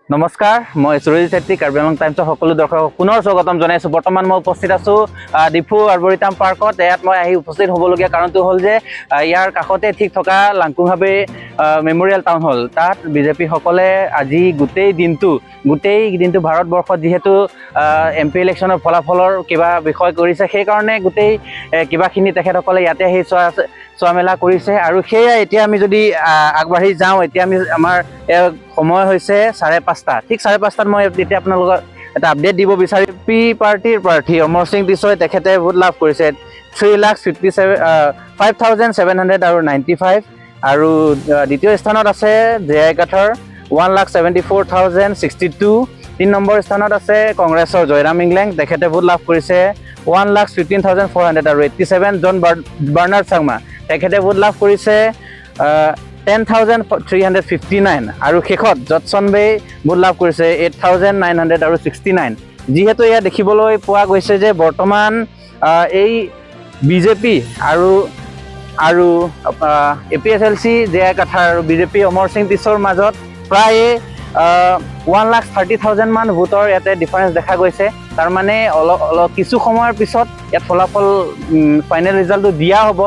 নমস্কাৰ, মই সুৰজিৎ চেত্ৰী, কাৰ্বি আংলং টাইমছৰ সকলো দৰ্শকক পুনৰ স্বাগতম জনাইছোঁ। বৰ্তমান মই উপস্থিত আছোঁ ডিফু আৰ্বৰিটাম পাৰ্কত। ইয়াত মই আহি উপস্থিত হ'বলগীয়া কাৰণটো হ'ল যে ইয়াৰ কাষতে ঠিক থকা লাংকুংহাবি মেম'ৰিয়েল টাউন হল, তাত বিজেপিসকলে আজি গোটেই দিনটো ভাৰতবৰ্ষত যিহেতু এমপি ইলেকশ্যনৰ ফলাফলৰ কিবা বিষয় কৰিছে, সেইকাৰণে গোটেই কিবাখিনি তেখেতসকলে ইয়াতে আহি চোৱা চোৱা মেলা কৰিছে। আৰু সেয়া এতিয়া আমি যদি আগবাঢ়ি যাওঁ, এতিয়া আমি আমাৰ সময় হৈছে 5:30। ঠিক 5:30ত মই তেতিয়া আপোনালোকক এটা আপডেট দিব বিচাৰিম। পি পাৰ্টীৰ প্ৰাৰ্থী অমৰ সিং তিছৈ, তেখেতে ভোট লাভ কৰিছে 3,55,795। আৰু দ্বিতীয় স্থানত আছে জে আই কাথাৰ, 1,74,062। তিনি নম্বৰ স্থানত আছে কংগ্ৰেছৰ জয়ৰাম ইংলেং, তেখেতে ভোট লাভ কৰিছে 1,15,487। জন বাৰ্ণাৰ্ড চাংমা, তেখেতে ভোট লাভ কৰিছে 10,359। আৰু শেষত জটছন বে ভোট লাভ কৰিছে 8,969। যিহেতু ইয়াত দেখিবলৈ পোৱা গৈছে যে বৰ্তমান এই বিজেপি আৰু আৰু এপিএছএলচি জে আই কাথাৰ আৰু বিজেপি অমৰ সিং তিছৰ মাজত প্ৰায় 1,30,000 মান ভোটৰ ইয়াতে ডিফাৰেঞ্চ দেখা গৈছে। তাৰমানে অলপ অলপ কিছু সময়ৰ পিছত ইয়াত ফলাফল, ফাইনেল ৰিজাল্টটো দিয়া হ'ব।